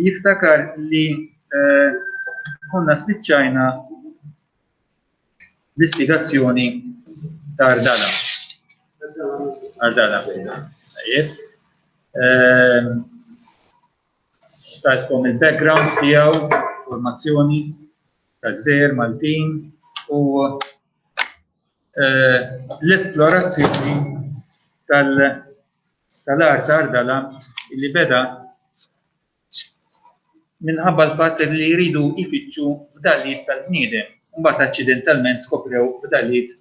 jiftakar li eh, konna spiċċajna l-ispjegazzjoni ta' Ardala. Ardala. Tajjeb. Ehm, tajtkom il-background tiegħu, formazzjoni ta' gżejjer Maltin u eh, l-esplorazzjoni tal-art ta' Ardala li beda minħabba l-fatt li jridu jfittxu fdalijiet tal-bniedem. Mbagħad aċċidentalment skoprew fdalijiet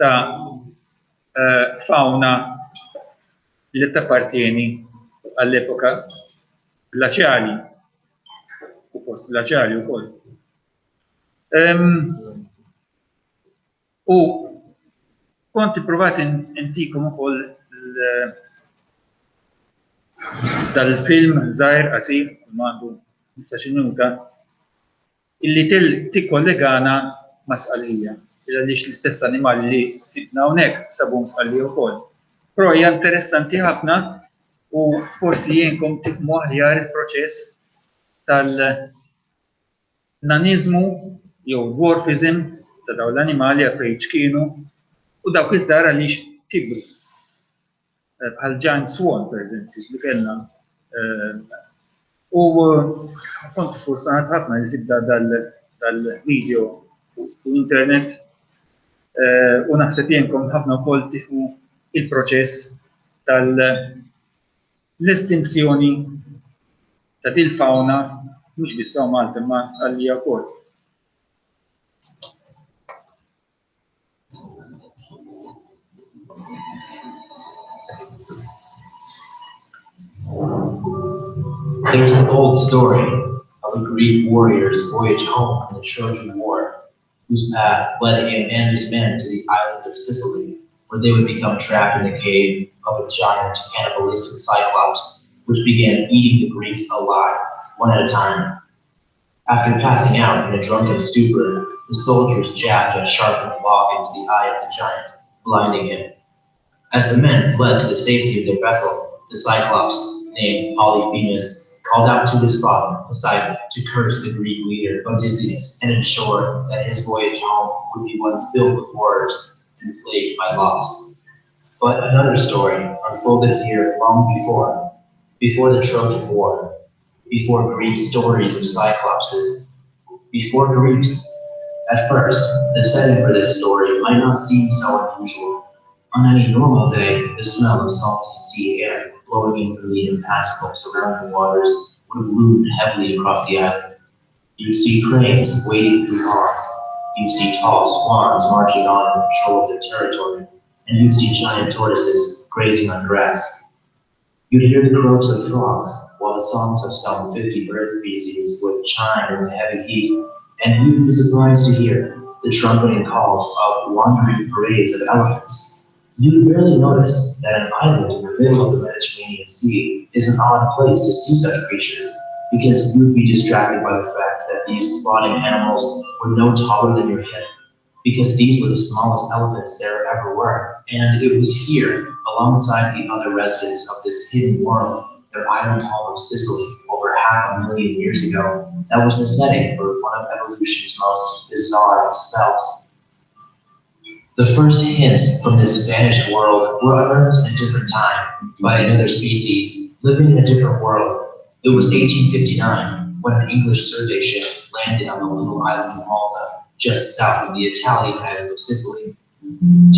ta' eh, fauna li tappartieni għall-epoka glaċjali u post glaċjali wkoll. U kont ipprovat intikom ukoll dal-film żgħir qasir ma għandu 15 minuta illi tikkollegana ma' Sqallija għaliex l-istess animali li sibna hawnhekk sabhom Sqallija wkoll. Però hija interessanti ħafna u forsi jgħinkom tifhmu aħjar il-proċess tal- naniżmu jew dwarfism ta' dawn l-animali għalfejn ċkienu u dawk iż-żgħar għaliex kibru. Eh, bħal giant swan, per eżempju, li kellna. Eh, u eh, kont fortunat ħafna li tibda dal-video fuq internet u naħseb jenkom ħafna wkoll tifhmu il-proċess tal- L-estinzjoni ta' dil-fawna mhux biss hawn Malta imma Sqallija wkoll. There's an old story of a Greek warrior's voyage home from the Trojan War, whose path led him and his men to the island of Sicily, where they would become trapped in the cave of a giant cannibalistic cyclops, which began eating the Greeks alive, one at a time. After passing out in a drunken stupor, the soldiers jabbed a sharpened log into the eye of the giant, blinding him. As the men fled to the safety of their vessel, the Cyclops, named Polyphemus, called out to his father, Poseidon, to curse the Greek leader, Odysseus, and ensure that his voyage home would be one filled with horrors and plagued by loss. But another story unfolded here long before, before the Trojan War, before Greek stories of Cyclopses, before Greeks. At first, the setting for this story might not seem so unusual. On any normal day, the smell of salty sea air blowing in from the impassable surrounding waters would have loomed heavily across the island. You'd see cranes wading through ponds, you'd see tall swans marching on in patrol of their territory, and you'd see giant tortoises grazing on grass. You'd hear the croaks of frogs, while the songs of some 50 bird species would chime in the heavy heat, and you'd be surprised to hear the trumpeting calls of wandering parades of elephants. You'd barely notice that an island in the middle of the Mediterranean Sea is an odd place to see such creatures, because you'd be distracted by the fact that these plodding animals were no taller than your hip, because these were the smallest elephants there ever were. And it was here, alongside the other residents of this hidden world, their island home of Sicily, over 500,000 years ago, that was the setting for one of evolution's most bizarre spells. The first hints from this vanished world were unearthed in a different time by another species living in a different world. It was 1859 when an English survey ship landed on the little island of Malta, just south of the Italian island of Sicily.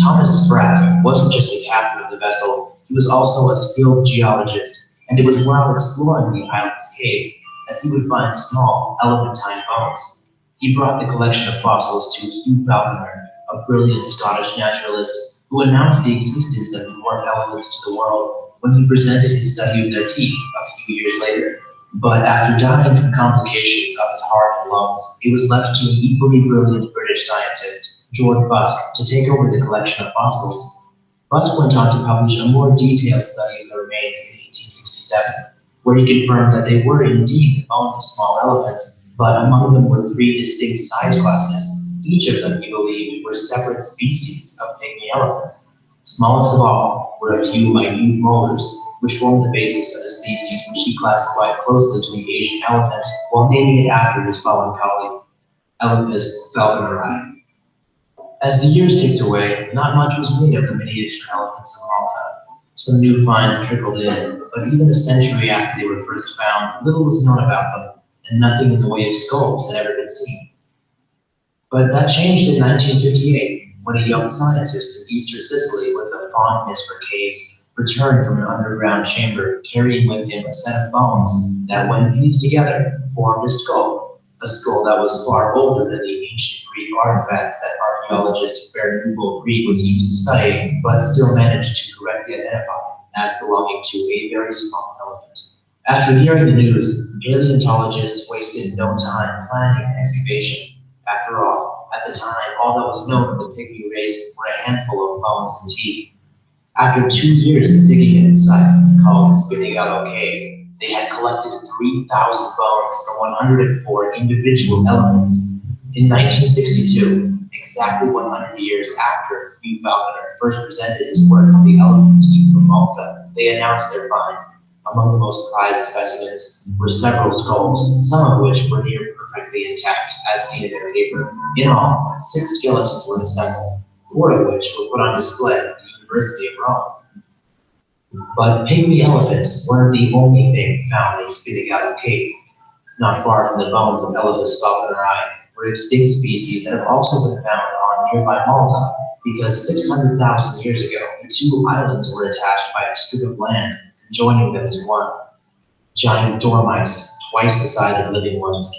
Thomas Sprat wasn't just the captain of the vessel, he was also a skilled geologist, and it was while exploring the island's caves that he would find small elephantine bones. He brought the collection of fossils to Hugh Falconer, a brilliant Scottish naturalist who announced the existence of dwarf elephants to the world when he presented his study of their teeth a few years later. But after dying from complications of his heart and lungs, it was left to an equally brilliant British scientist, George Busk, to take over the collection of fossils. Busk went on to publish a more detailed study of the remains in 1867, where he confirmed that they were indeed the bones of small elephants, but among them were three distinct size classes. Each of them, he believed, were separate species of pygmy elephants. Smallest of all were a few minute molars, which formed the basis of his species which he classified closely to the Asian elephant while naming it after his fallen colleague, Elephas falconeri. As the years ticked away, not much was made of the miniature elephants of Malta. Some new finds trickled in, but even a century after they were first found, little was known about them, and nothing in the way of skulls had ever been seen. But that changed in 1958, when a young scientist in eastern Sicily with a fondness for caves returned from an underground chamber carrying with him a set of bones that, when pieced together, formed a skull that was far older than the ancient Greek artifacts that archaeologist Fair Newbold Read was used to studying, but still managed to correctly identify as belonging to a very small elephant. After hearing the news, paleontologists wasted no time planning an excavation. After all, at the time, all that was known of the pygmy race were a handful of bones and teeth. After 2 years of digging at the site, called Spinagallo Cave, they had collected 3,000 bones from 104 individual elephants. In 1962, exactly 100 years after Hugh Falconer first presented his work on the elephant teeth from Malta, they announced their find. Among the most prized specimens were several skulls, some of which were near perfectly intact, as seen in their paper. In all, 6 skeletons were assembled, 4 of which were put on display at the University of Rome. But pygmy elephants weren't the only thing found in Spinagallo Cave. Not far from the bones of Elephas falconeri were extinct species that have also been found on nearby Malta, because 600,000 years ago, the two islands were attached by a strip of land, joining them as one. Giant dormice, twice the size of living ones,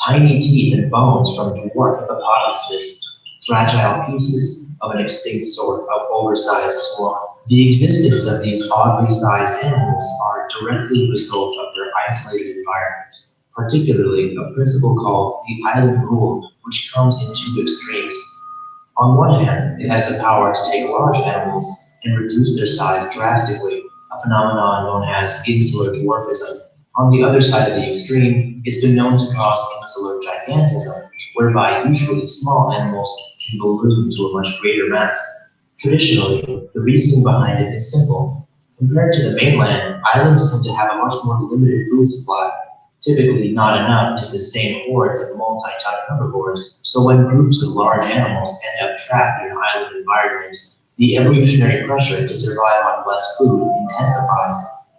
tiny teeth and bones from dwarf hippopotamuses, fragile pieces of an extinct sort of oversized swan. The existence of these oddly sized animals are directly the result of their isolated environment, particularly a principle called the island rule, which comes in two extremes. On one hand, it has the power to take large animals and reduce their size drastically, a phenomenon known as insular dwarfism. On the other side of the extreme, it's been known to cause insular gigantism, whereby usually small animals can balloon to a much greater mass. Traditionally, the reasoning behind it is simple. Compared to the mainland, islands tend to have a much more limited food supply, typically not enough to sustain hordes of multi-ton herbivores. So when groups of large animals end up trapped in an island environment, the evolutionary pressure to survive on less food intensifies.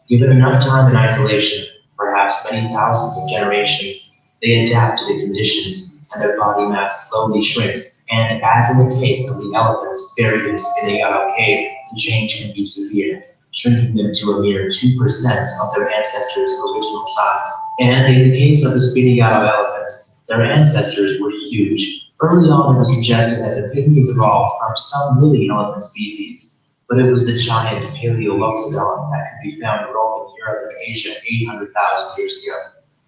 Given enough time in isolation, perhaps many thousands of generations, they adapt to the conditions and their body mass slowly shrinks. And as in the case of the elephants buried in Spinagallo Cave, the change can be severe, shrinking them to a mere 2% of their ancestors' original size. And in the case of the Spinagallo elephants, their ancestors were huge. Early on, it was suggested that the pygmies evolved from some living elephant species, but it was the giant Palaeoloxodon that could be found roaming Europe and Asia 800,000 years ago.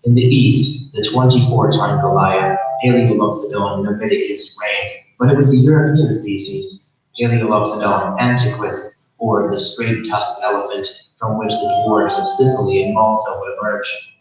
In the east, the 24-ton Goliath, Palaeoloxodon namadicus, reigned, but it was the European species, Palaeoloxodon antiquus, or the straight-tusked elephant, from which the dwarves of Sicily and Malta would emerge.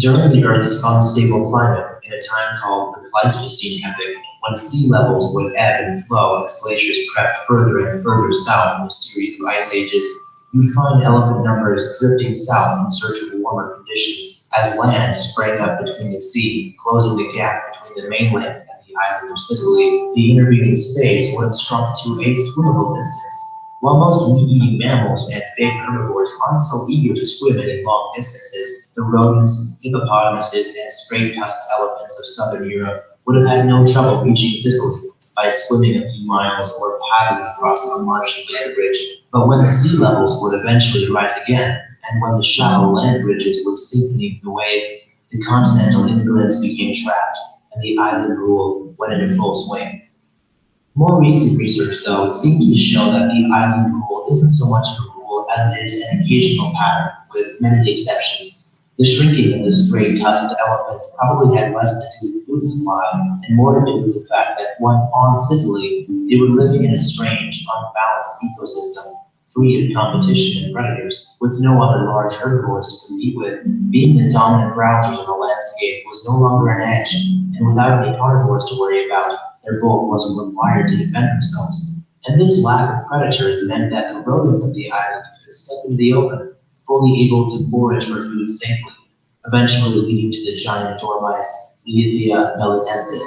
During the Earth's unstable climate, in a time called the Pleistocene epoch, when sea levels would ebb and flow as glaciers crept further and further south in a series of ice ages, you'd find elephant numbers drifting south in search of warmer conditions as land sprang up between the sea, closing the gap between the mainland and the island of Sicily. The intervening space would have shrunk to a swimmable distance. While most meat-eating mammals and big herbivores aren't so eager to swim any long distances, the rodents, hippopotamuses, and straight-tusked elephants of southern Europe would have had no trouble reaching Sicily by swimming a few miles or paddling across a marshy land bridge. But when the sea levels would eventually rise again, and when the shallow land bridges would sink beneath the waves, the continental immigrants became trapped, and the island rule went into full swing. More recent research, though, seems to show that the island rule isn't so much a rule as it is an occasional pattern, with many exceptions. The shrinking of the straight-tusked elephants probably had less to do with food supply and more to do with the fact that once on Sicily, they were living in a strange, unbalanced ecosystem, free of competition and predators, with no other large herbivores to compete with. Being the dominant browsers on the landscape was no longer an edge, and without any carnivores to worry about, their bulk wasn't required to defend themselves. And this lack of predators meant that the rodents of the island could step into the open. fully able to forage for food safely, eventually leading to the giant dormice Liathea melitensis.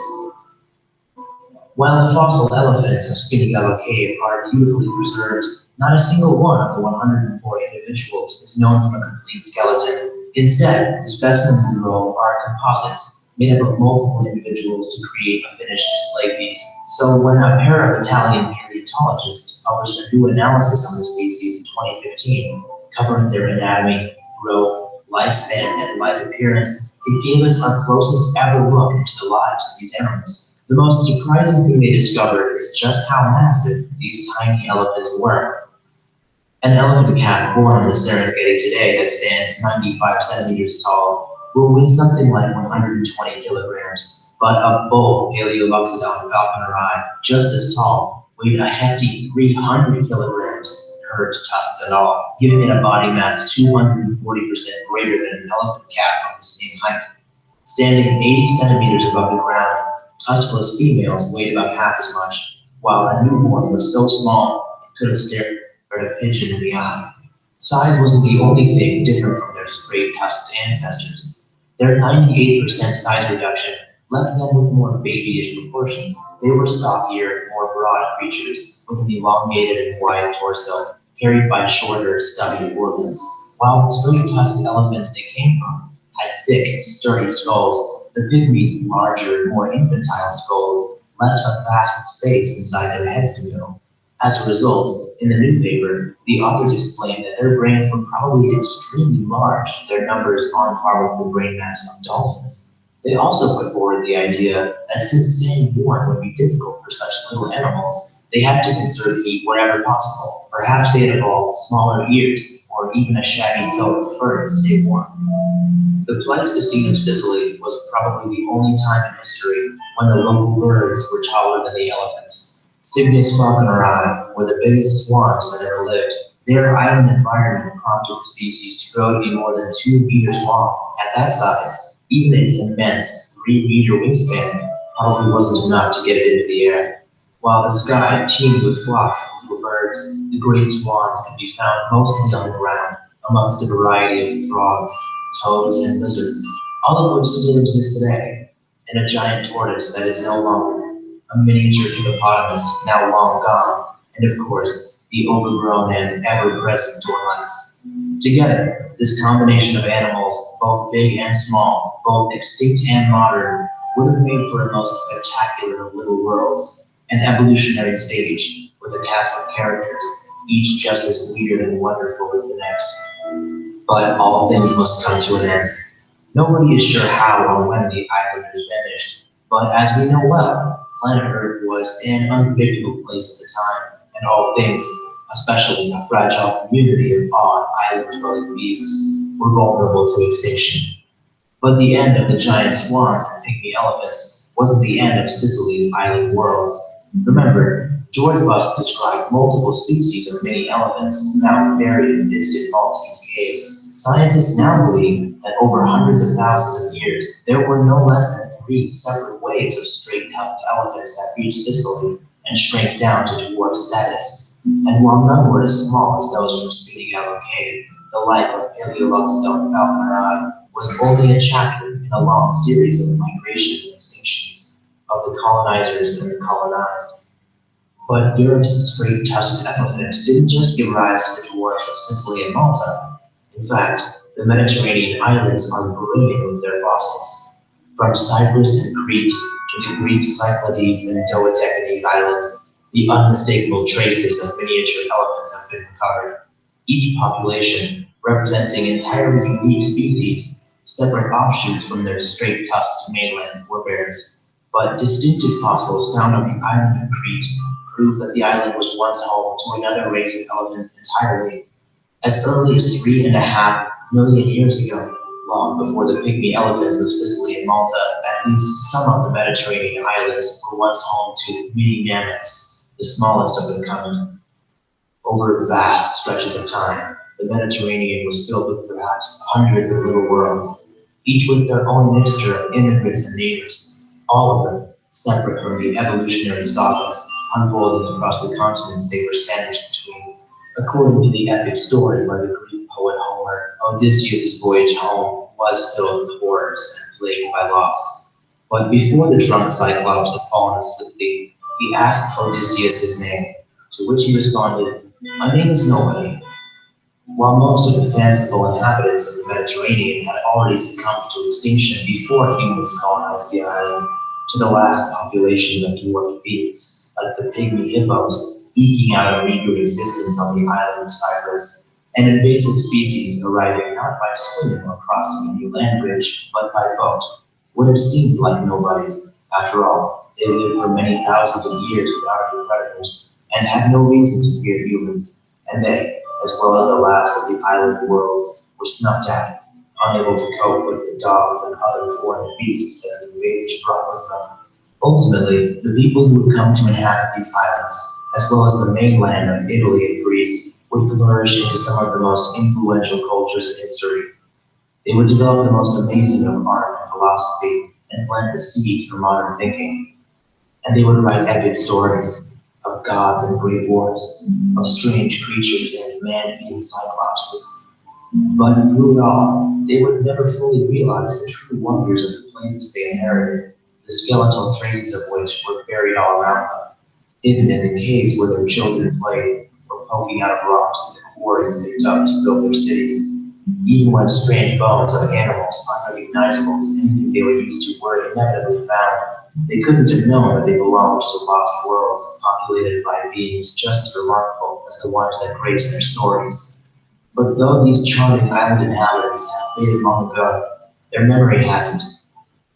While the fossil elephants of Spinigallo Cave are beautifully preserved, not a single one of the 104 individuals is known from a complete skeleton. Instead, the specimens in the row are composites, made up of multiple individuals to create a finished display piece. So when a pair of Italian paleontologists published a new analysis on the species in 2015, covering their anatomy, growth, lifespan, and life appearance, it gave us our closest ever look into the lives of these animals. The most surprising thing they discovered is just how massive these tiny elephants were. An elephant calf born in the Serengeti today that stands 95 centimeters tall will weigh something like 120 kilograms, but a bull Palaeoloxodon falconeri, just as tall, weighed a hefty 300 kilograms, curved tusks and all, giving it a body mass 240% greater than an elephant calf of the same height. Standing 80 centimeters above the ground, tuskless females weighed about half as much, while a newborn was so small it could have stared a pigeon in the eye. Size wasn't the only thing different from their straight-tusked ancestors. Their 98% size reduction left them with more babyish proportions. They were stockier, more broad creatures, with an elongated and wide torso, carried by shorter, stubby forelimbs. While the straight-tusked elephants they came from had thick, sturdy skulls, the pygmies' larger, more infantile skulls left a vast space inside their heads to fill. As a result, in the new paper, the authors explained that their brains were probably extremely large, their numbers on par with the brain mass of dolphins. They also put forward the idea that since staying warm would be difficult for such little animals, they had to conserve heat wherever possible. Perhaps they had evolved smaller ears, or even a shaggy coat of fur to stay warm. The Pleistocene of Sicily was probably the only time in history when the local birds were taller than the elephants. Cygnus falconeri were the biggest swans that ever lived. Their island environment prompted the species to grow to be more than 2 meters long. At that size, even its immense 3-meter wingspan probably wasn't enough to get it into the air. While the sky teemed with flocks of little birds, the great swans can be found mostly on the ground, amongst a variety of frogs, toads, and lizards, all of which still exist today, and a giant tortoise that is no longer, a miniature hippopotamus now long gone, and of course, the overgrown and ever-present dormice. Together, this combination of animals, both big and small, both extinct and modern, would have made for a most spectacular of little worlds, an evolutionary stage with a cast of characters, each just as weird and wonderful as the next. But all things must come to an end. Nobody is sure how or when the islanders vanished, but as we know well, planet Earth was an unpredictable place at the time, and all things, especially a fragile community of odd island-dwelling beasts, were vulnerable to extinction. But the end of the giant swans and pygmy elephants wasn't the end of Sicily's island worlds. Remember, George Busk described multiple species of mini elephants found buried in distant Maltese caves. Scientists now believe that over hundreds of thousands of years, there were no less than 3 separate waves of straight-tusked elephants that reached Sicily and shrank down to dwarf status. And while none were as small as those from Spinigallo Cave, the life of Palaeoloxodon falconeri was only a chapter in a long series of migrations and extinctions of the colonizers and the colonized. But Europe's straight-tusked elephant didn't just give rise to the dwarfs of Sicily and Malta. In fact, the Mediterranean islands are brimming with their fossils. From Cyprus and Crete to the Greek Cyclades and Dodecanese Islands, the unmistakable traces of miniature elephants have been recovered. Each population representing entirely unique species, separate offshoots from their straight-tusked mainland forebears. But distinctive fossils found on the island of Crete prove that the island was once home to another race of elephants entirely. As early as 3.5 million years ago, long before the pygmy elephants of Sicily and Malta, at least some of the Mediterranean islands were once home to mini mammoths, the smallest of their kind. Over vast stretches of time, the Mediterranean was filled with perhaps hundreds of little worlds, each with their own mixture of immigrants and natives, all of them separate from the evolutionary sagas unfolding across the continents they were sandwiched between. According to the epic story by the Greek poet Homer, Odysseus' voyage home was filled with horrors and plagued by loss. But before the drunk Cyclops had fallen asleep, he asked Odysseus his name, to which he responded, My name is Nobody. While most of the fanciful inhabitants of the Mediterranean had already succumbed to extinction before humans colonized the islands, to the last populations of dwarfed beasts, like the pygmy hippos, eking out a meager existence on the island of Cyprus, an invasive species arriving not by swimming or crossing a new land bridge, but by boat, would have seemed like nobodies. After all, they lived for many thousands of years without any predators, and had no reason to fear humans, and they, as well as the last of the island worlds, were snuffed out, unable to cope with the dogs and other foreign beasts that the invaders brought with them. Ultimately, the people who would come to inhabit these islands, as well as the mainland of Italy and Greece, would flourish into some of the most influential cultures in history. They would develop the most amazing of art and philosophy and plant the seeds for modern thinking. And they would write epic stories of gods and great wars, of strange creatures and man-eating cyclopses. But through it all, they would never fully realize the true wonders of the places they inherited, the skeletal traces of which were buried all around them, hidden in the caves where their children played, or poking out of rocks in the quarries they dug to build their cities. Even when strange bones of animals unrecognizable to anything they were used to were inevitably found, they couldn't have known that they belonged to lost worlds populated by beings just as remarkable as the ones that graced their stories. But though these charming island inhabitants have faded long ago, their memory hasn't.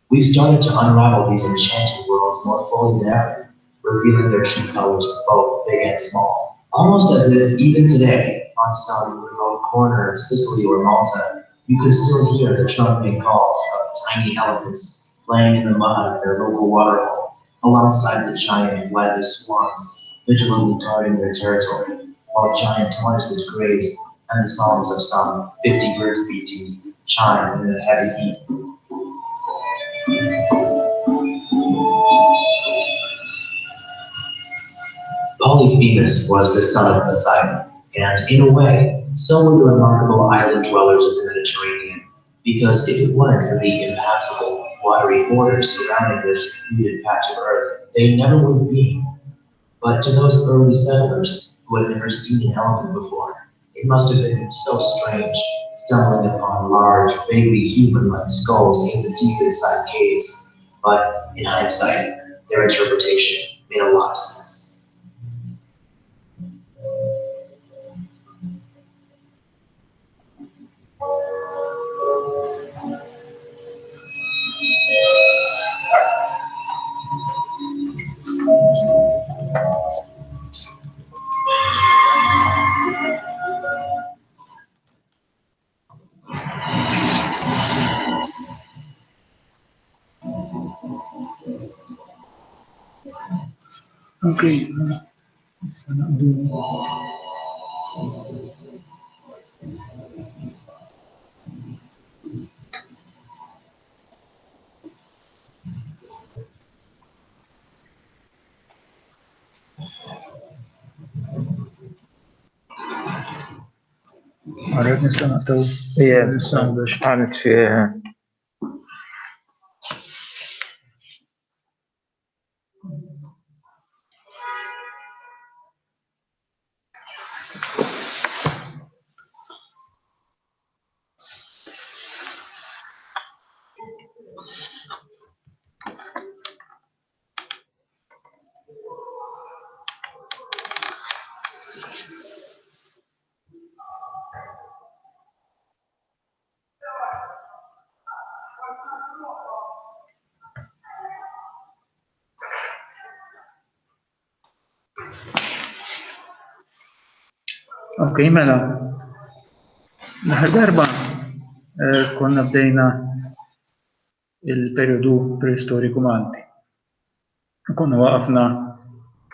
We've started to unravel these enchanted worlds more fully than ever, revealing their true colors, both big and small. Almost as if, even today, on some remote corner of Sicily or Malta, you could still hear the trumpeting calls of tiny elephants playing in the mud of their local waterhole, alongside the giant flightless swans vigilantly guarding their territory, while giant tortoises graze and the songs of some 50 bird species chime in the heavy heat. Polyphemus was the son of Poseidon, and in a way, so were the remarkable island dwellers of the Mediterranean, because if it weren't for the impassable, watery borders surrounding this secluded patch of earth, they never would have been. But to those early settlers who had never seen an elephant before, it must have been so strange, stumbling upon large, vaguely human-like skulls hidden deep inside caves. But in hindsight, their interpretation made a lot of sense. Ok, mela, issa naqdu. Għarret nista' naqtaw il-sound għax. Għanet fih. Ok, mela. L-aħħar darba eh, konna bdejna il-perjodu preistoriku Malti. Konna waqafna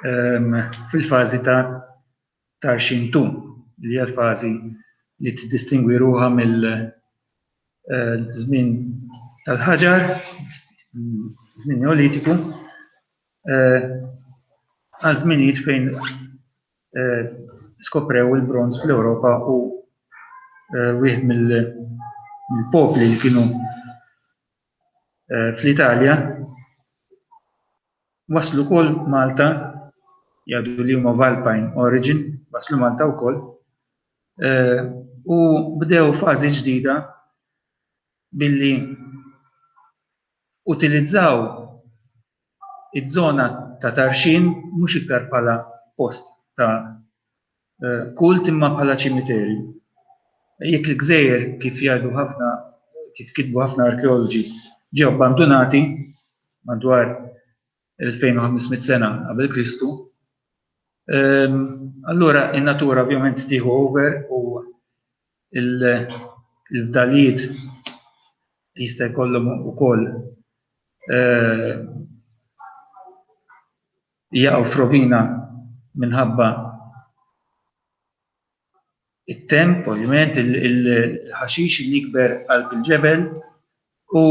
ehm, fil-fażi ta' Tarxintu, li hija l-fażi li tiddistingwi ruħha mill-żmien eh, tal-ħaġar, żmien Neolitiku, eh, għal żminijiet fejn eh, skoprew il-bronż fl-Ewropa u wieħed mill-popli li kienu fl-Italja waslu wkoll Malta, jgħidu li huma Alpine origin, waslu Malta wkoll u bdew fażi ġdida billi utilizzaw iż-żona ta' Tarxien mhux iktar bħala post ta' kult imma bħala ċimiterju. Jekk il-gżejjer kif jgħidu ħafna kif kitbu ħafna arkeoloġi ġew abbandunati madwar 2500 sena qabel Kristu, allura in-natura ovvjament tieħu over u il-fdalijiet jista' jkollhom ukoll jaqgħu f'rovina minħabba it-temp, ovvjament, il-ħaxix li jikber qalb il-ġebel u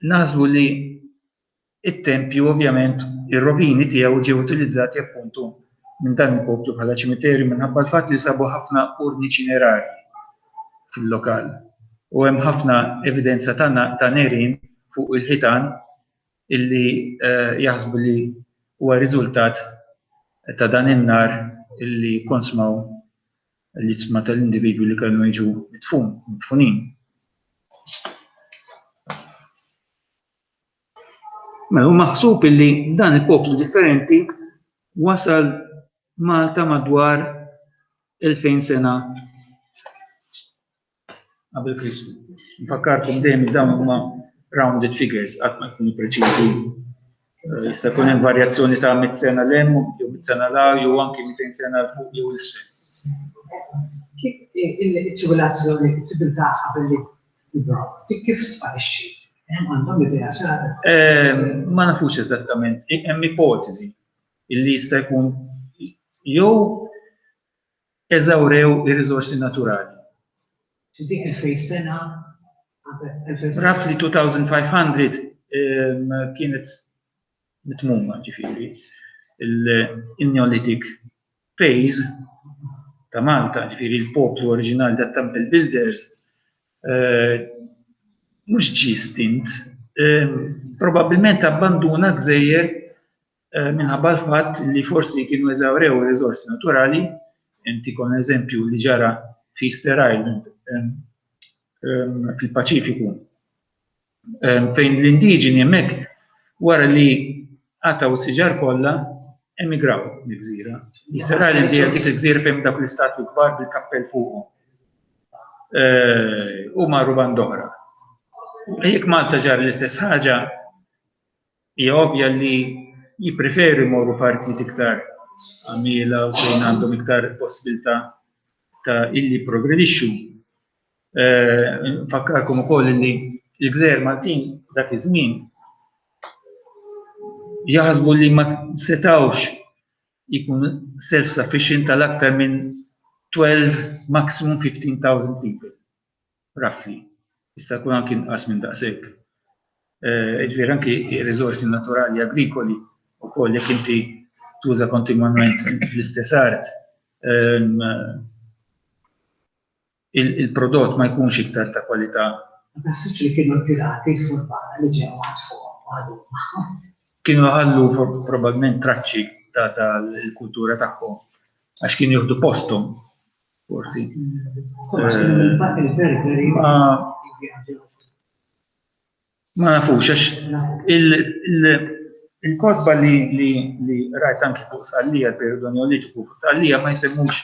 naħsbu li It-tempju ovvjament ir-rovini tiegħu ġew utilizzati appuntu minn dan il-poplu bħala ċimiterju minħabba l-fatt li sabu ħafna urni ċinerarji fil-lokal u hemm ħafna evidenza ta' nirien fuq il-ħitan illi jaħsbu li huwa riżultat ta' dan in-nar illi kkonsmaw l-iġsma tal-individwi li kellhom jiġu midfunin. Mela hu maħsub illi dan il-poplu differenti wasal Malta madwar 2000 sena qabel Kristu. Nfakkarkom dejjem dawn huma rounded figures qatt ma jkunu preċiżi. Eh, jista' jkun hemm varjazzjoni ta' mit sena l hemm jew mit sena l jew anki 200 sena l fuq jew l isfel. Kif il-ċivilizzazzjoni, ċiviltà qabel Il-bronż, dik kif sparixxiet? Hemm għandhom idea ċara? Ehm, ma nafux eżattament, hemm ipoteżi illi jista' jkun jew eżawrew ir-riżorsi naturali. Dik il-fej sena Roughly 2500 ehm, kienet mitmuma ġifieri il-Neolithic phase ta' Malta, ġifieri l-poplu oriġinali ta' Temple Builders, eh, mhux ġie stint, eh, probabbilment abbanduna gżejjer eh, minħabba l-fatt li forsi kienu eżawrew ir-riżorsi naturali, inti kon eżempju li ġara fi Easter Island fil-Paċifiku fejn l-indiġeni hemmhekk wara li qatgħu s-siġar kollha emigraw mill-gżira. Easter Island hija dik il-gżira fejn dawk l-istatwi kbar bil-kappell fuqhom. Eh, u marru band oħra. Jekk Malta ġar l-istess ħaġa, hija ovvja li jippreferu jmorru f'artijiet iktar għamila u fejn għandhom iktar possibilità ta' illi progredixxu. Nfakkarkom ukoll li l-gżejjer Maltin dak iż-żmien jaħsbu li ma setgħux jkunu self-sufficient tal aktar minn 12 maximum 15,000 people, roughly. Jista' jkun anki inqas minn daqshekk. Eh, ġifieri anki riżorsi naturali agrikoli wkoll jekk inti tuża kontinwament l-istess art, ehm, il-prodott ma jkunx iktar ta' kwalità. Ma taħsibx li kienu l-pirati l-furbana li ġew ħatfuhom u ħaduhom? Kienu jħallu probabbilment traċċi ta' l-kultura tagħhom għax kienu jieħdu posthom forsi. Ma nafux għax il-kotba li rajt anki fuq Sqallija, l-perjodu Neolitiku fuq Sqallija ma jsemmux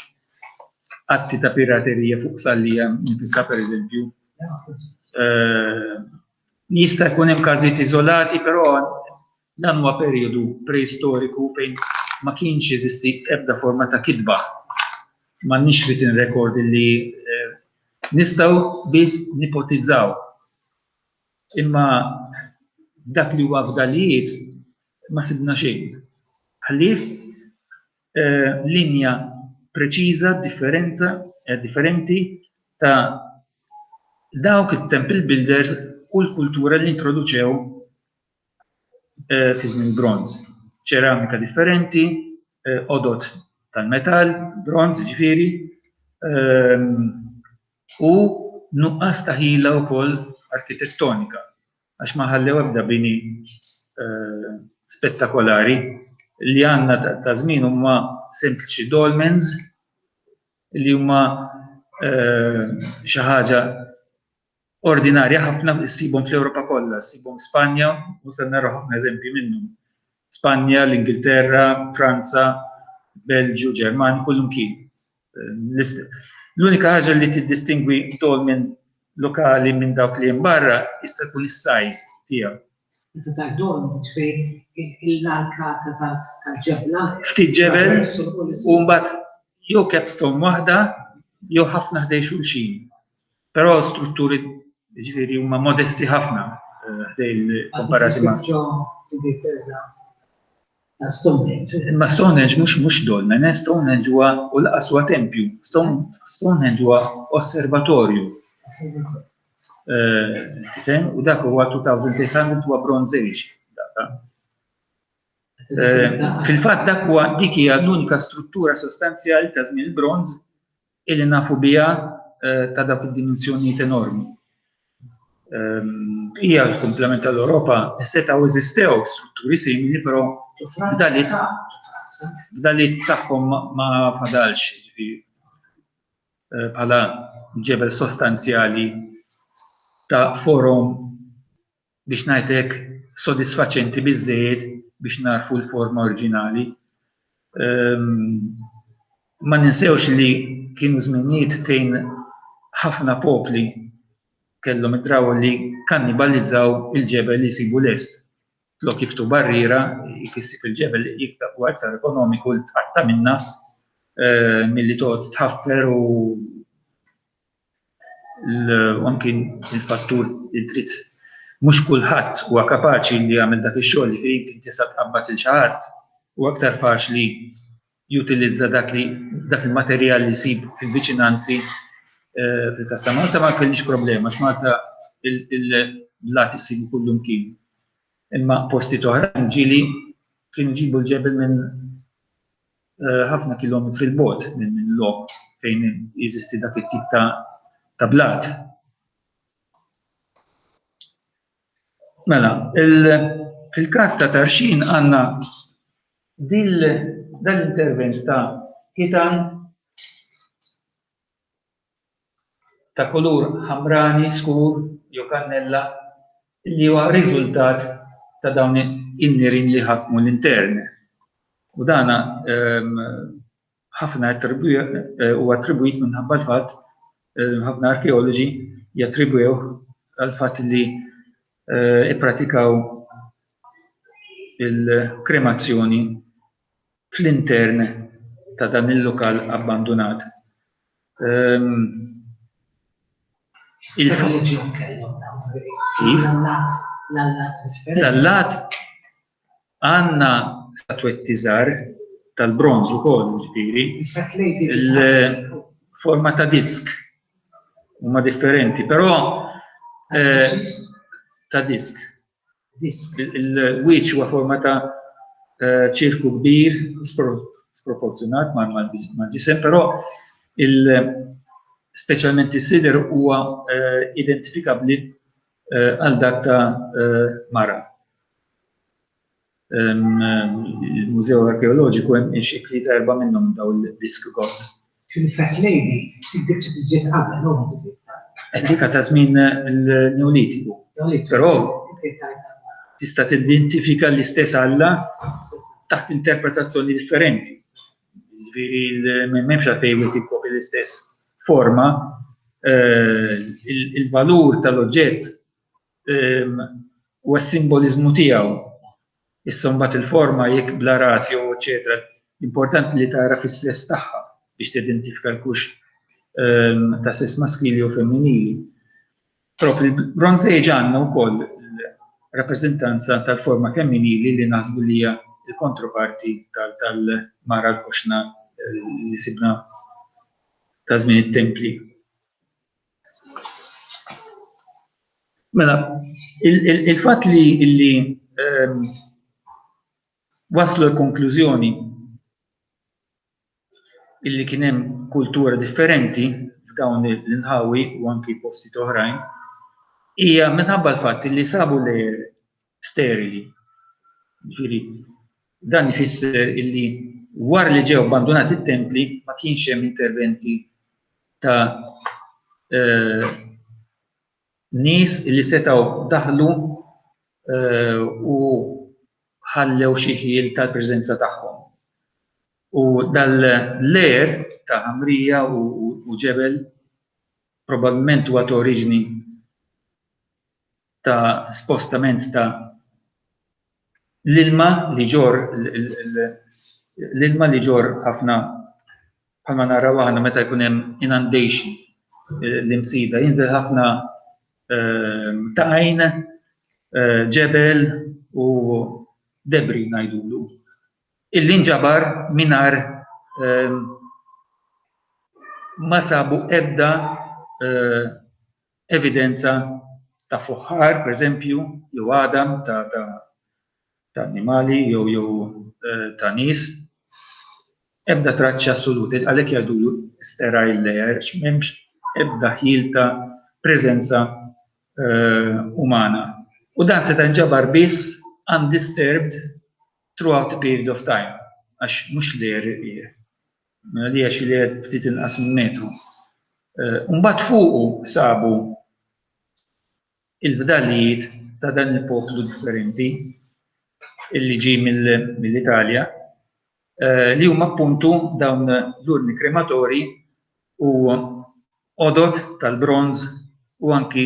atti ta' piraterija fuq Sqallija nfisha pereżempju. Eh, jista' jkun hemm każijiet iżolati, però dan huwa perjodu preistoriku fejn ma kienx jeżisti ebda forma ta' kitba. M'għandniex written record li eh, nistgħu biss nipotizzaw. Imma dak li huwa fdalijiet ma sibna xejn. Ħlief eh, linja preċiża differenza eh, differenti ta' dawk it-temple builders u l-kultura li introduċew eh, fi żmien bronz. Ċeramika differenti, għodot. tal-metall, bronz ġifieri, u nuqqas ta' ħila wkoll arkitettonika għax ma ħallew ebda bini spettakolari li għandna ta' żmien huma sempliċi dolmens li huma xi ħaġa ordinarja ħafna ssibhom fl-Ewropa kollha, ssibhom Spanja u se naraw ħafna eżempji minnhom. Spanja, l-Ingilterra, Franza, Belġju, Ġermanja, kullumkien. L-unika ħaġa li tiddistingwi dolmen lokali minn dawk li hemm barra jista' jkun is-size tiegħu. Meta tgħid dolmen, ġifieri l-arkata tal-ġebla. Ftit ġebel u mbagħad jew capstone waħda jew ħafna ħdej xulxin. Però strutturi ġifieri huma modesti ħafna ħdej komparati ma' Stonehenge. Imma Stonehenge mhux mhux dolmen, eh? Stonehenge huwa u laqas huwa tempju. Stonehenge huwa osservatorju. Eh, tifhem? U dak huwa 2800 huwa Bronze Age. Eh, fil-fatt dak huwa dik hija l-unika struttura sostanzjali ta' żmien il-bronz illi nafu biha eh, ta' dawk id-dimensjonijiet enormi. Ehm, hija l-komplement tal-Ewropa setgħu eżistew strutturi simili, però f'daliet tagħhom ma fadalx ġifieri eh, bħala ġebel sostanzjali ta' forom biex ngħid hekk, sodisfaċenti biżżejjed biex nagħrfu l-forma oriġinali. Ehm, ma ninsewx li kienu żminijiet fejn ħafna popli kellhom id-drawwa li kannibalizzaw il-ġebel li jsibu lest. Flok jiftu barriera, jkissib il-ġebel jiktar huwa iktar ekonomiku li tqatta' minna eh, milli toqgħod tħaffer u u anki il-fattur il-trid mhux kulħadd huwa kapaċi li jagħmel dak ix-xogħol li jien tista' tqabbad lil xi ħadd u aktar faċli jutilizza dak li dak il-materjal li jsib fil-viċinanzi eh, fil-każ ta' Malta ma kellniex problema għax Malta il-blat issibu kullumkien. Imma postijiet oħrajn ġieli kienu ġibu l-ġebel minn ħafna kilometri 'l bogħod minn lok fejn jeżisti dak it-tip ta' ta' blat. Mela, fil-każ ta' Tarxien għandna dil dan l-intervent ta' ħitan ta' kulur ħamrani skur jew kannella li huwa riżultat ta' dawn in-nirien li ħakmu l-intern. U dana ehm, ħafna eh, huwa attribwit minħabba l-fatt eh, ħafna arkeoloġi jattribwew għal fatt li eh, ippratikaw il-kremazzjoni fl-intern ta' dan il-lokal abbandunat. Ehm, Il-reliġjon kellhom L-allat L-allat għandna statwetti żgħar tal-bronz ukoll, ġifieri. Il-forma ta' disk huma differenti, però eh, ta' disk. Disk. Il-wiċċ huwa forma ta' eh, ċirku kbir, sproporzjonat mal-ġisem, però il speċjalment is-sider huwa eh, identifikabbli eh, għal dak ta' mara. Il-Mużew Arkeoloġiku hemm xi tlieta erba' minnhom daw il-disk gods. Fil-Fat Lady, dik ġiet qabel, Dika ta' żmien il-Neolitiku. Però tista' tidentifika l-istess Alla taħt interpretazzjoni differenti. Ġifieri m'hemmx għalfejn wieħed jikkopi l-istess forma, eh, il-valur tal-oġġett ehm, huwa s-simboliżmu tiegħu. Issa mbagħad il-forma jekk bla ras jew eċetera, importanti li tara fis-sess tagħha biex tidentifika l-kux ehm, ta' sess maskili jew femminili. Però fil-Bronze Age għandna wkoll rappreżentanza tal-forma femminili li naħsbu li hija l-kontroparti tal-mara l-koxna eh, li sibna ta' żmien it-templi. Mela, il-fatt li illi ehm, waslu l-konklużjoni illi kien hemm kultura differenti f'dawn l-inħawi u anki postijiet oħrajn hija minħabba l-fatt li sabu layer sterili. Ġifieri dan ifisser illi wara li ġew abbandunati t-templi ma kienx hemm interventi ta' eh, nies li setgħu daħlu eh, u ħallew xi ħjiel tal-preżenza tagħhom. U dal-layer ta' ħamrija u ġebel probabbilment huwa ta' oriġini ta' spostament ta' l-ilma li ġor l-ilma li ġor ħafna bħalma naraw aħna meta jkun hemm inundation l-imsida jinżel ħafna ehm, tajn, eh, ġebel u debri ngħidulu. Illi nġabar mingħajr ehm, ma sabu ebda eh, evidenza ta' fuħħar, per eżempju, jew għadam ta', ta, ta' annimali jew jew eh, ta' nies. Ebda traċċa assoluta, għalhekk jgħidulu sterile layer, m'hemmx ebda ħjiel ta' preżenza eh, umana. U dan seta' nġabar biss undisturbed throughout the period of time, għax mhux layer Mela li għax li ftit inqas minn metru. Eh, mbagħad fuqu sabu il-fdalijiet ta' dan il-poplu differenti illi ġie mill-Italja eh, li huma appuntu dawn l-urni krematori u għodod tal-bronż u anki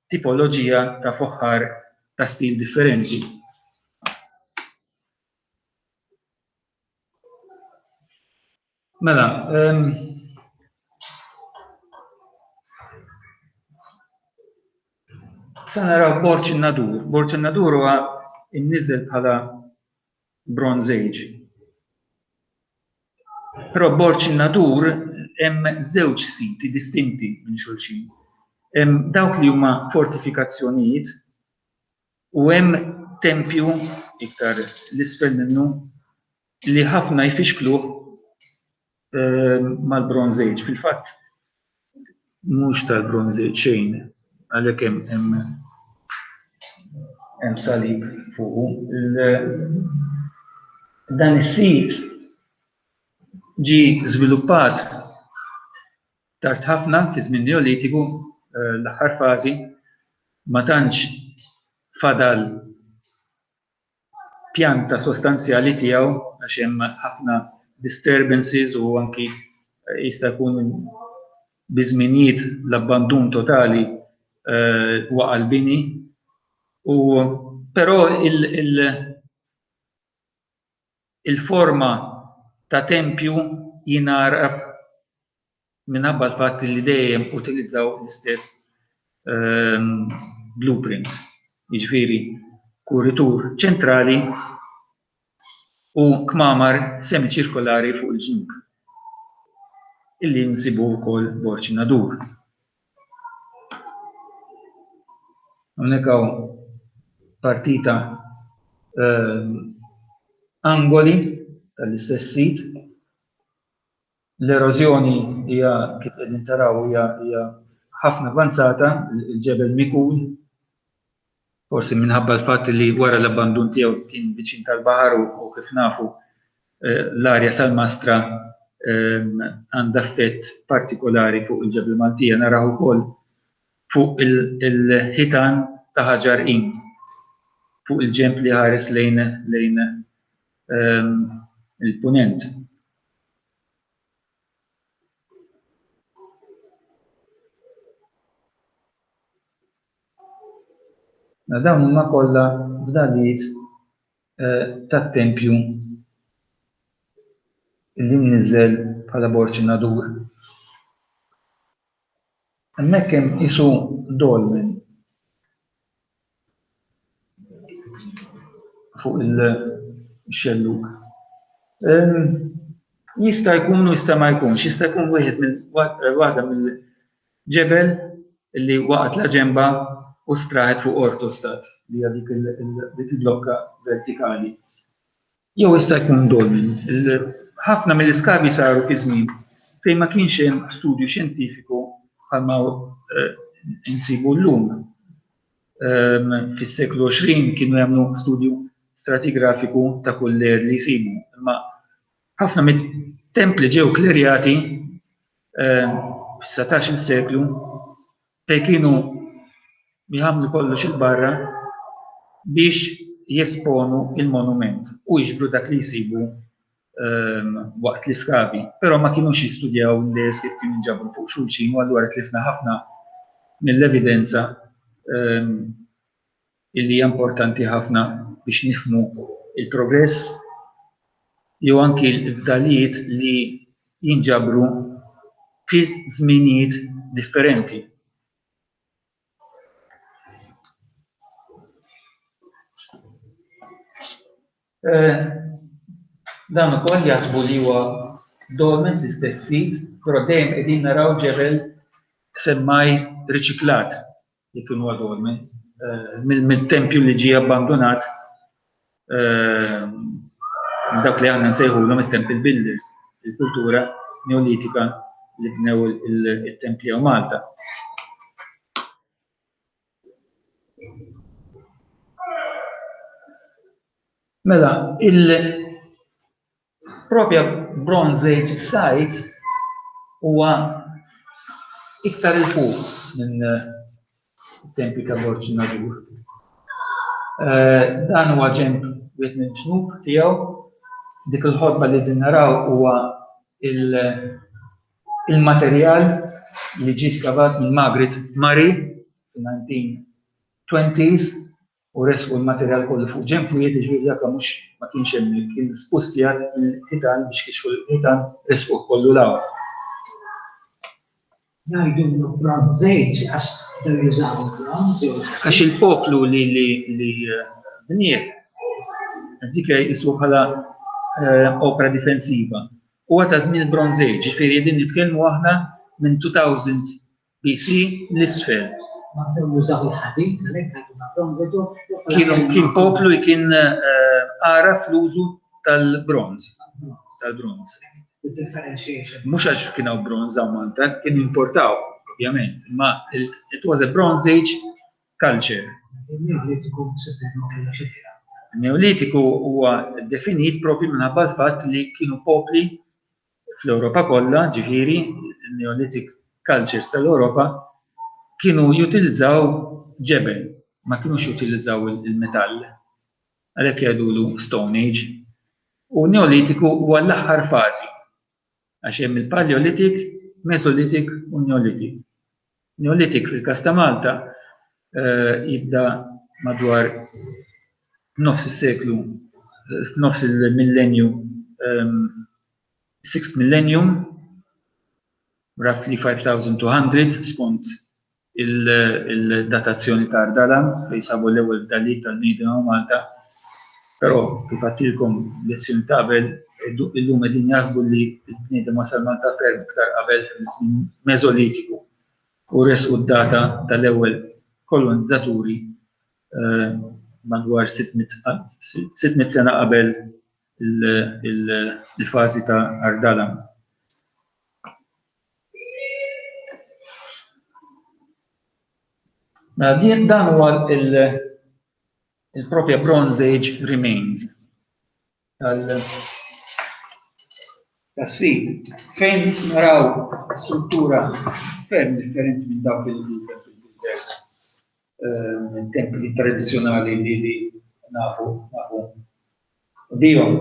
tipoloġija ta' foħħar ta' stil differenti. Mela, um, sa naraw Borġ in-Nadur. Borġ in-Nadur huwa imniżel bħala Bronze Age. Però Borġ in-Nadur hemm żewġ siti distinti minn xulxin. Hemm dawk li huma fortifikazzjonijiet U hemm tempju iktar 'l isfel minnu li ħafna jfixkluh mal-Bronze Age. Fil-fatt mhux tal-Bronze Age xejn, għalhekk hemm hemm salib fuqu. Dan is-sit ġie żviluppat tard ħafna fi żmien Neolitiku, l-aħħar fażi, ma tantx fadal pjanta sostanzjali tiegħu għax hemm ħafna disturbances u anki jista' jkun bi żminijiet l-abbandun totali eh, waqa' l-bini. U però il-forma ta' tempju jingħaraf minħabba l-fatt li dejjem utilizzaw l-istess ehm, blueprint, jiġifieri kuritur ċentrali u kmamar semiċirkolari fuq il-ġnub illi nsibu wkoll Borġ Nadur. Hawnhekk hawn partita ehm, angoli tal-istess sit L-erożjoni hija kif qegħdin taraw hija hija ħafna avvanzata, il-ġebel mikul, forsi minħabba l-fatt li wara l-abbandun tiegħu kien viċin tal-baħar u kif nafu eh, l-arja salmastra ehm, għandha effett partikolari fuq il-ġebel Maltija. Naraw ukoll fuq il-ħitan ta' ħaġar qim fuq il-ġenb li ħares lejn lejn ehm, il-punent. Mela dawn huma kollha fdalijiet eh, tat-tempju li mniżżel bħala Borġ in-Nadur. Hemmhekk hemm qisu dolmen fuq il-xellug. Jista' jkun u jista' ma jkunx, jista' jkun wieħed minn waħda mill-ġebel li waqgħet la ġemba u straħet fuq ortostat li hija dik il-blokka vertikali. Jew jista' jkun dolmen. Ħafna mill-iskavi saru fi żmien. fejn ma kienx hemm studju xjentifiku bħalma eh, nsibu llum. Ehm, fis-seklu 20 kienu jagħmlu studju stratigrafiku ta' kull layer li jsibu. Imma ħafna mit-templi ġew klerjati ehm, fis-19 seklu fejn kienu jagħmlu kollox 'il barra biex jesponu il-monument u jiġbru dak li jsibu ehm, waqt l-iskavi. Però ma kinux jistudjaw l-layers kif kienu jinġabru fuq xulxin u allura tlifna ħafna mill-evidenza ehm, illi hija importanti ħafna biex nifhmu il-progress jew anki l-fdalijiet li jinġabru fi żminijiet differenti. Eh, dan ukoll jaħsbu li huwa dolmen fl-istess sit, però dejjem qegħdin naraw ġebel semmaj riċiklat li kien huwa dolmen eh, mill-tempju li ġie abbandonat eh, dawk li aħna nsejħulhom it-temple builders, il-kultura neolitika li bnew it-templi hawn Malta. Mela, il Propja Bronze Age site huwa iktar 'il fuq minn it-tempju ta' Borġ in-Nadur. Eh, dan huwa ġenb wieħed mill-ġnub tiegħu. Dik il-ħotba li din naraw huwa il-materjal li ġie skavat minn Margaret Murray fil-1920s u ressqu l-materjal kollu fuq ġenb wieħed, jiġifieri dak mhux ma kienx hemmhekk, kien spustjat mill-ħitan biex kixfu l-ħitan ressquh kollu 'l hawn. Ngħidulu Bronze Age għax bdew jużaw il-bronż jew il-ħadid. Għax il-poplu li li li bnieh dik jqisuha bħala opra difensiva. Huwa ta' żmien il-Bronze Age, jiġifieri qegħdin nitkellmu aħna minn 2000 BC l-isfel. Ma bdew jużaw il-ħadid, għalhekk għadna bronż jew Kienu kien poplu li kien eh, għaraf l-użu tal-bronż. Tal-bronż. Mhux għax kien hawn bronż hawn Malta, kien importaw, ovvjament, imma it was a Bronze Age culture. Il-Neolitiku kellha xi Neolitiku huwa definit propju minħabba l-fatt li kienu popli fl-Ewropa kollha, ġifieri n-Neolithic cultures tal-Ewropa, kienu jutilizzaw ġebel, ma kinux jutilizzaw il-metall. Għalhekk jgħidulu Stone Age. U Neolitiku huwa l-aħħar fażi għax hemm il-Paleolithic, Mesolithic u Neolithic. Neolithic fil-każ ta' Malta eh, jibda madwar nofs is-seklu, f'nofs il-millenju, ehm, sixth millennium, roughly 5200 skont il-datazzjoni ta' Ardalan fejn sabu l-ewwel fdalijiet tal-bniedem hawn Malta. Però kif għedtilkom lezzjoni ta' qabel, illum qegħdin jaħsbu li l-bniedem wasal Malta ferm iktar qabel fil-żmien Mesolitiku u resqu d-data tal-ewwel kolonizzaturi eh, madwar 600 sena qabel il-fażi ta' Ardalan. Mela dan huwa il-propja Bronze Age remains tal tas-sit fejn naraw struttura ferm differenti minn dawk il-builders eh, templi tradizzjonali li li nafu nafu bihom.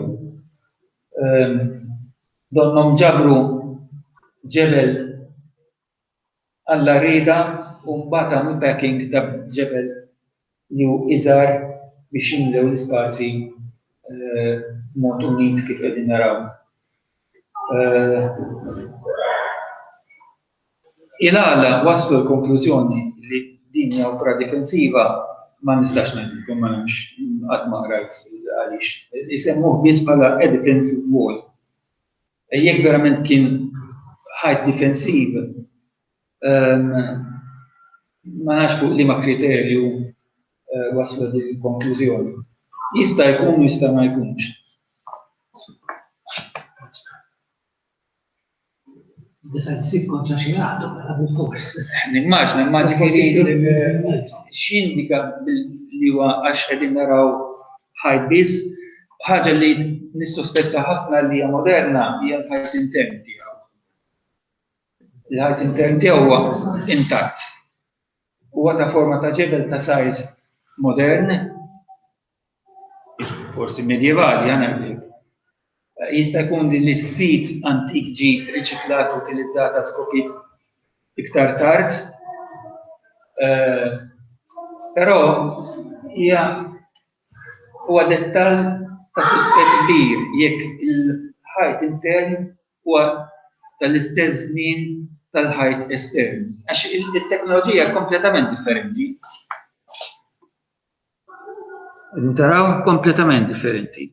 Ehm, donnom ġabru ġebel għall-għarrieda u mbagħad għamlu packing ta' ġebel li hu iżgħar biex jimlew l-ispazji b'mod unit kif qegħdin naraw. Il-għala waslu l-konklużjoni li din hija opra difensiva ma nistax ngħidilkom ma nafx qatt ma qrajt għaliex. Isemmuh biss bħala a defensive wall. Jekk verament kien ħajt difensiv, ehm, ma nafx fuq liema kriterju eh, waslu din il-konklużjoni. Jista' jkun jista' ma jkunx. Difensiv kontra xi għadu, mela bil-fors. Nimmaġna, imma ġifieri x'jindika li huwa għax qegħdin naraw ħajt biss, ħaġa li nissospetta ħafna li hija moderna hija l-ħajt intern tiegħu. Il-ħajt intern tiegħu huwa intatt. Huwa ta' forma ta' ġebel ta' size modern, forsi medjevali, ħa ngħidlek. Jista' jkun li l-sit antik ġie riċiklat u utilizzat għal skopijiet iktar tard. Eh, però hija huwa dettall ta' suspett kbir jekk il-ħajt intern huwa tal-istess żmien tal-ħajt estern. Għax it-teknoloġija kompletament differenti. Taraw kompletament differenti.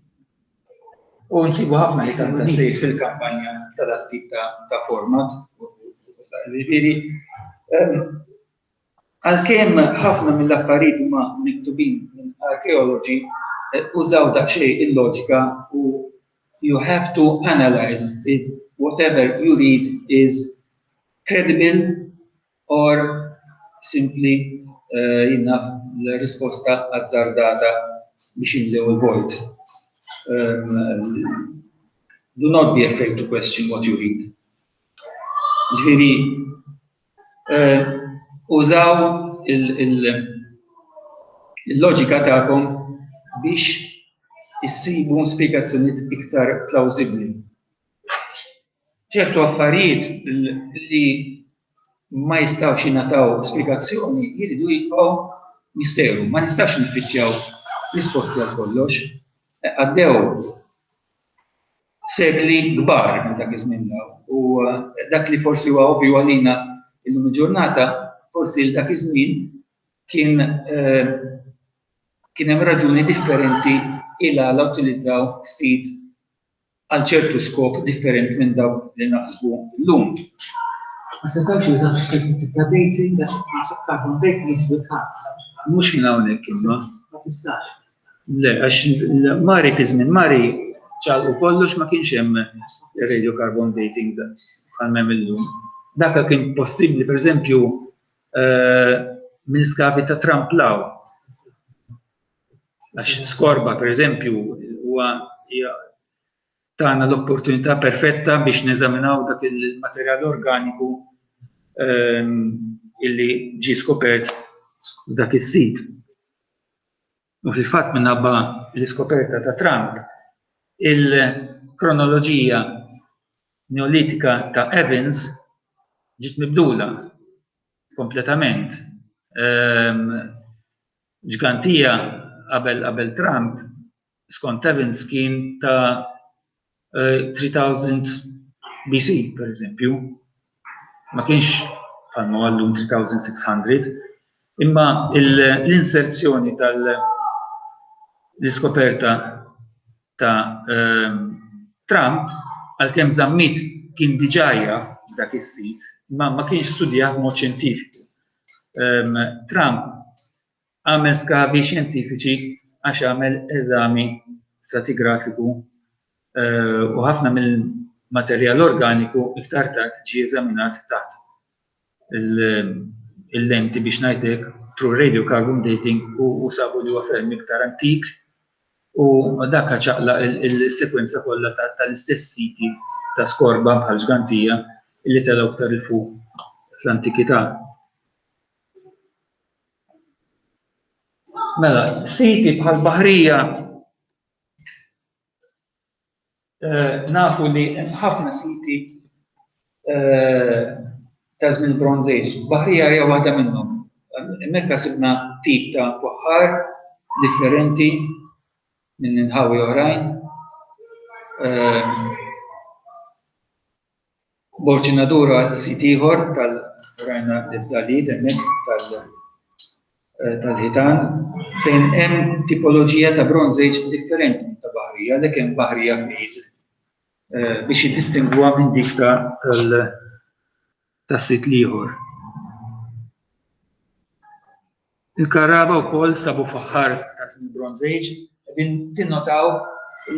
U nsibu ħafna ħitan ta' sejt fil-kampanja ta' dak tip ta' format. Ġifieri, ehm, għalkemm ħafna mill-affarijiet huma miktubin minn arkeoloġi, eh, użaw daqsxejn il-loġika u you have to analyze if whatever you read is credible or simply jien naf l-risposta azzardata biex jimlew il-vojt. Do not be afraid to question what you read. Ġifieri, użaw il-loġika tagħkom biex issibu spjegazzjonijiet iktar plawżibbli. Ċertu affarijiet li ma jistgħux jingħataw spjegazzjoni jridu jibqgħu misteru. Ma nistax niffittxjaw risposti għal kollox. Għaddew sekli kbar minn dak iż-żmien u dak li forsi huwa ovvju għalina illum il-ġurnata, forsi dak iż-żmien kien eh, kien hemm raġuni differenti il għala utilizzaw sit għal ċertu skop differenti minn dawk li naħsbu llum. Ma setgħux jużaw xi tip ta' dating għax naħseb carbon dating jiġbdu l-carbon. Mhux minn hawnhekk imma. Ma tistax. Le, għax Mari fi żmien Mari ċalqu kollox ma kienx hemm radio carbon dating bħal m'hemm illum. Dak kien possibbli pereżempju eh, mill-iskavi ta' Trump Law. Għax skorba, per eżempju, huwa tagħna l-opportunità perfetta biex neżaminaw dak il-materjal organiku ehm, illi ġie skopert f'dak is-sit. U fil-fatt minħabba l-iskoperta ta' Trump, il-kronoloġija neolitika ta' Evans ġiet mibdula kompletament. Ehm, Ġgantija qabel qabel Trump, skont Evans kien ta' 3000 BC, per eżempju. Ma kienx bħalma huwa llum 3600, imma l-inserzjoni tal l-iskoperta ta' Trump, għalkemm Zammit kien diġà jaf b'dak is-sit, imma ma kienx studjah b'mod xjentifiku. Trump għamel skavi xjentifiċi għax għamel eżami stratigrafiku eh, u ħafna mill-materjal organiku iktar tard ġie eżaminat taħt il-lenti biex ngħidlek through radiocarbon dating u sabu li huwa ferm iktar antik u dak ċaqlaq il-sekwenza kollha tal-istess siti ta' skorba bħal ġgantija li telgħu iktar 'il fuq fl-antikità. Mela, siti bħal baħrija eh, nafu li hemm ħafna siti eh, ta' żmien Bronze Age. Baħrija hija waħda minnhom. Hemmhekk sibna tip ta' fuħħar differenti minn inħawi oħrajn. Eh, Borg Nadura sit ieħor tal rajna l-fdalijiet hemmhekk tal eh, tal-ħitan fejn hemm tipoloġija ta' Bronze Age differenti minn ta' Baħrija, għalhekk hemm Baħrija Phase eh, biex jiddistingwuha minn dik ta' tal tas-sit l-ieħor. Il-Karraba wkoll sabu faħħar ta' żmien Bronze Age, qegħdin tinnotaw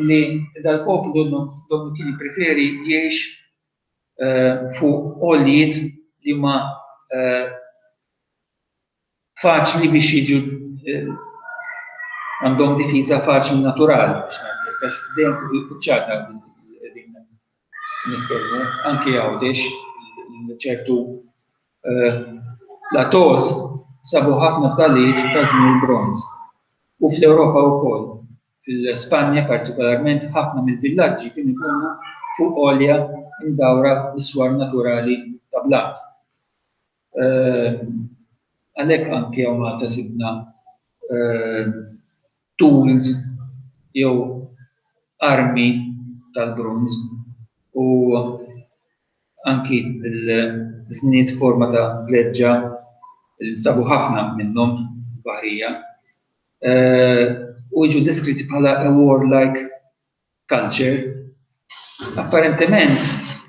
li dal-poplu donnu kien jippreferi jgħix Fuq għoljiet li huma faċli biex jiġu għandhom difiża faċli naturali biex ngħid għax dejjem fuq il-quċċata qegħdin nitkellmu, anki Għawdex ċertu plateaus sabu ħafna fdalijiet ta' żmien il-Bronż u fl-Ewropa wkoll. Fil-Spanja partikolarment ħafna mill-villaġġi kienu jkunu fuq għolja mdawra bi swar naturali ta' blat. Għalhekk anki hawn Malta sibna tools jew armi tal-bronż u anki l-żnied forma ta' vleġġa li nsabu ħafna minnhom baħrija u jiġu deskritti bħala a warlike culture. Apparentement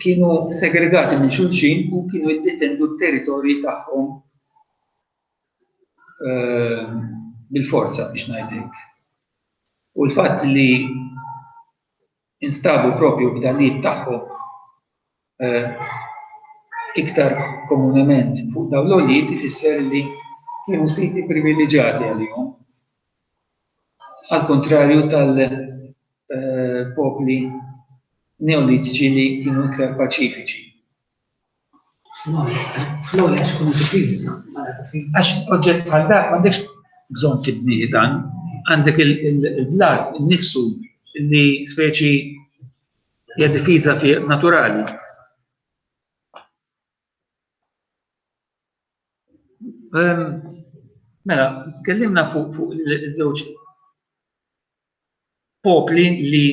kienu segregati minn xulxin u kienu jiddefendu t-territorji tagħhom bil-forza biex ngħid hekk. U l-fatt li instabu propju fdalijiet tagħhom iktar komunement fuq dawn l-għoljiet ifisser li kienu siti privileġġjati għalihom. Għall-kuntrarju tal-popli Neolitiċi li kienu iktar paċifiċi. Fl-għolja għax ikunu difiża, bħala difiża. Għax oġġett bħal dak m'għandekx bżonn tibni dan, għandek il-blat innifsu li speċi hija difiża naturali. Mela, tkellimna fuq iż-żewġ popli li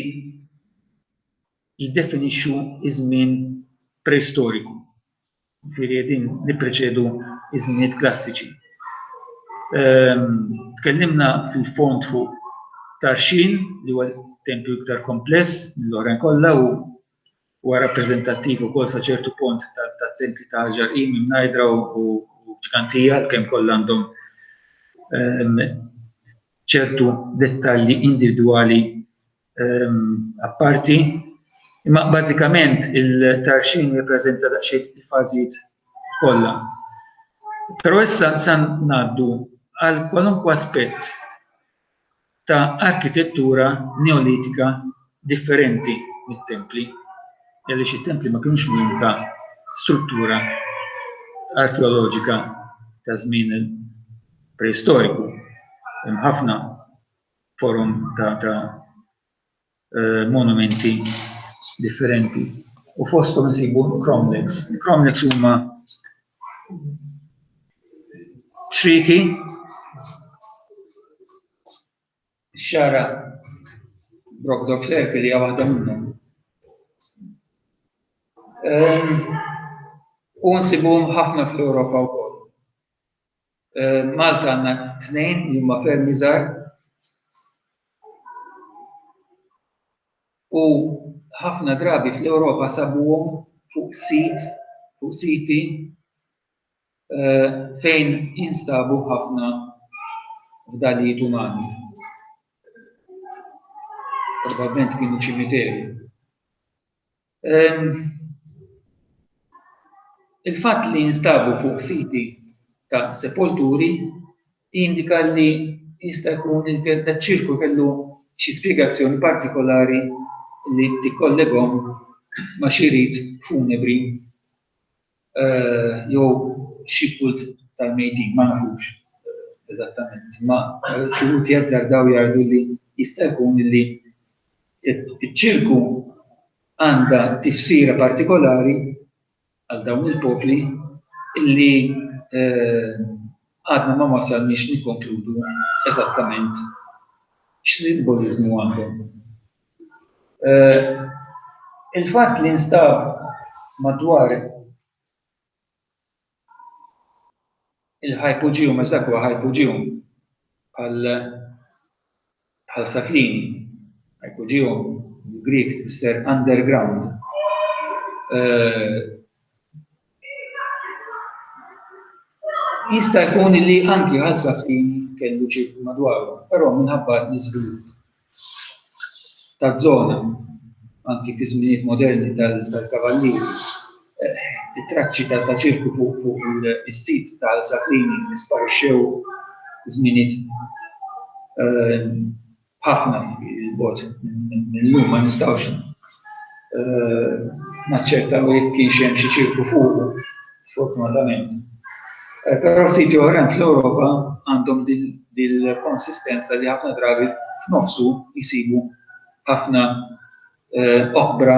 jiddefinixxu ż-żmien preistoriku. Ġifieri qegħdin nippreċedu ż-żminijiet klassiċi. Tkellimna fil-fond fuq Tarxien li huwa tempju iktar kompless mill-oħrajn kollha u huwa rappreżentattiv ukoll sa ċertu punt tat-tempji ta' Ħaġar Qim, Imnajdra u Ġgantija, għalkemm kollha għandhom ċertu dettalji individwali apparti. Imma bażikament il-Tarxien jirrappreżenta daqsxejn il-fażijiet kollha. Però issa sa ngħaddu għal kwalunkwe aspett ta' arkitettura Neolitika differenti mit-templi, għaliex it-templi ma kinux l-unika struttura arkeoloġika ta' żmien il-preistoriku. Hemm ħafna forom ta', ta eh, monumenti differenti. U fosthom insibu cromlechs. Cromlechs huma ċrieki xara Brockdorf Circle hija waħda minnhom. Ehm, u nsibuhom ħafna fl-Ewropa wkoll. Malta għandna tnejn li huma ferm iżgħar u ħafna drabi fl-Ewropa sabuhom fuq sit, fuq siti eh, fejn jinstabu ħafna fdalijiet umani. Probabilment kienu ċimiteri. Il-fatt li jinstabu fuq siti ta' sepolturi jindika li jista' jkun li daċ-ċirku kellu xi spjegazzjoni partikolari li tikkollegahom ma' xi rit funebri jew xi kult tal-mejtin, ma nafux eżattament, imma xi wħud jazzardaw jgħidu li jista' jkun li iċ-ċirku għandha tifsira partikolari għal dawn il-popli illi għadna ma wasalniex nikkonkludu eżattament x'simboliżmu għandhom. Il-fatt li nstab madwar il-hypogeum, għax dak huwa hypogeum, bħal bħal Saflini, hypogeum bil-Grieg tfisser underground. Jista' jkun li anki Ħal Saflini kellu ċirku madwaru, però minħabba l-iżvilupp taż-żona anki fi żminijiet moderni tal-Kavallieri. It-traċċi ta' ċirku fuq fuq is-sit ta' Saklini li sparixxew żminiet ħafna il-bot minn-lum ma nistgħux naċċertaw jekk kienx hemm xi ċirku fuqu, sfortunatament. Però siti oħrajn fl-Ewropa għandhom dil-konsistenza li ħafna drabi f'nofsu jsibu ħafna oqbra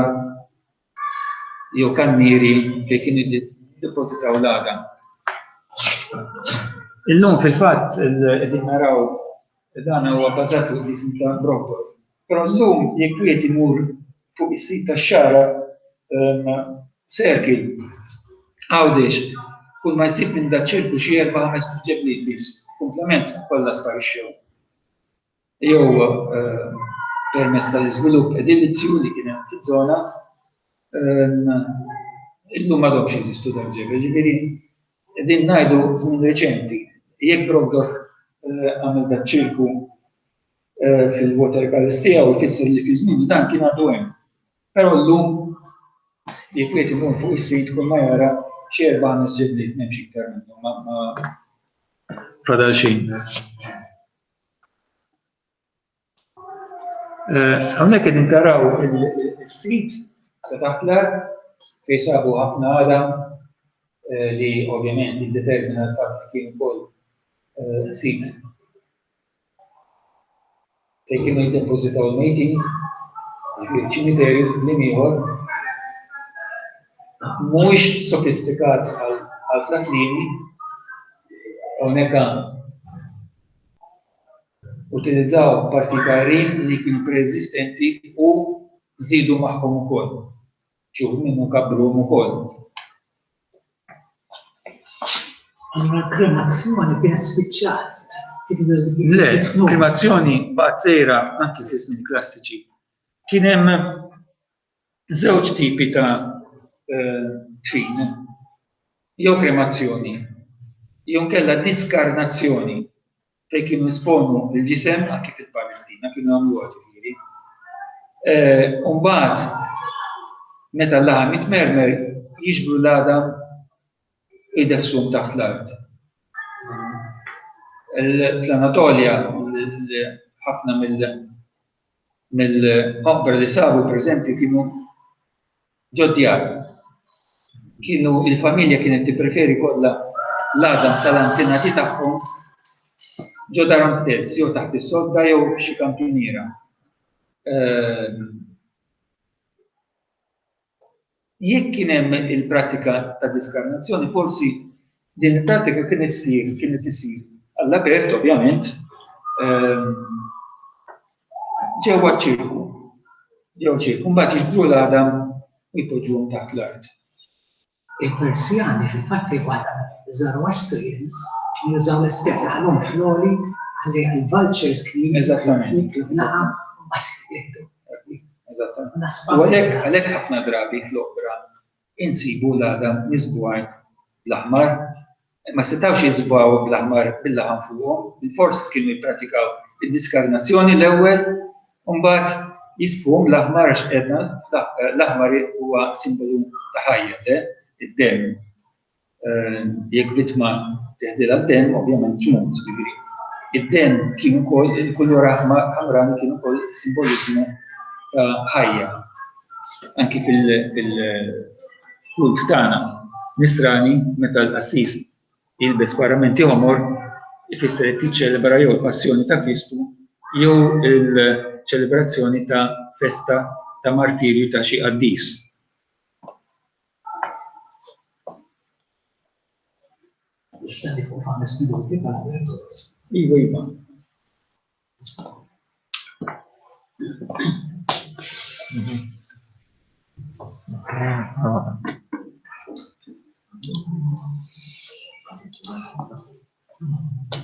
jew kannieri fejn kienu jiddepożitaw l-għadam. Illum fil-fatt qegħdin naraw dan huwa bbażat fuq id-disinn ta' Brockdorff. Però llum jekk wieħed imur fuq is-sit tax-Xagħra Circle, Għawdex, kull ma jsib minn daċ-ċirku xi erba' ħames ġebliet biss, kumplament kollha sparixxew. Jew permezz tal-iżvilupp edilizju li kien hemm fiż-żona, illum m'għadhomx jeżistu dawn il-ġebel. Ġifieri qegħdin ngħidu żmien reċenti. Jekk Brockdorff għamel daċ-ċirku fil-water palace tiegħu jfisser li fi żmienu dan kien għadu hemm. Però llum jekk wieħed imur fuq is-sit kull ma jara xi erba' ħames ġebliet m'hemmx iktar minnhom ma fadal xejn. Hawnhekk qegħdin taraw is-sit ta' taħt l-art fejn sabu ħafna għadam li ovvjament jiddetermina l-fatt li kien ukoll sit fejn kienu jiddepożitaw il-mejtin, jiġifieri ċimiterju fi kliem ieħor, mhuwiex sofistikat għal Saflini, hawnhekk utilizzaw partijiet għajrin li kienu preeżistenti u żiedu magħhom ukoll. Xi wħud minnhom kabbruhom ukoll. Allura l-kremazzjoni kienet spiċċat. Le, kremazzjoni baqgħet sejra anki fi żmien klassiċi. Kien hemm żewġ tipi ta' tfin, jew kremazzjoni, jew inkella diskarnazzjoni fejn kienu jesponu l-ġisem anki fil-Palestina kienu jagħmluha ġifieri. U mbagħad meta l-laħam jitmermer jiġbru l-għadam u jdeffsuhom taħt l-art. Fl-Anatolja ħafna mill-oqbra li sabu pereżempju kienu ġod-djar. Kienu il-familja kienet tippreferi jkollha l-għadam tal-antenati tagħhom ġo darhom stess, jew taħt is-sodda jew f'xi kantuniera. Jekk kien hemm il-prattika ta' diskarnazzjoni, forsi din il-prattika kienet issir kienet isir għall-apert ovvjament ehm, ġewwa ċ-ċirku. Ġewwa ċirku, mbagħad jiġbru l-għadam u jpoġġuhom taħt l-art. Il-Persjani fil-fatt waħda Zoroastrians kienu jużaw l-istess għalhom fl-għoli ħalli l-vultures kienu Eżattament. jiklu laħam u mbagħad jieħdu. Eżattament. U għalhekk għalhekk ħafna drabi fl-opra insibu l-għadam miżbugħin bl-aħmar. Ma setgħux jiżbgħuhom bl-aħmar bil-laħam fuqhom, bilfors kienu jippratikaw id-diskarnazzjoni l-ewwel u mbagħad jisbgħuhom bl-aħmar għax għedna l-aħmar huwa simbolu ta' ħajja, le? Id-demm. Jekk vittma teħdilha d-demm, ovvjament tmut, jiġifieri id-demm kien ukoll, il-kulur ħamrani kien ukoll simboliżmu ta' ħajja. Anki fil-kult tagħna nisrani meta l-qassis jilbes paramenti ħomor ifisser qed jiċċelebra jew il-passjoni ta' Kristu jew il-ċelebrazzjoni ta' festa ta' martirju ta' xi qaddis. Nista' nieħu ħames minuti bħala Iva, iva.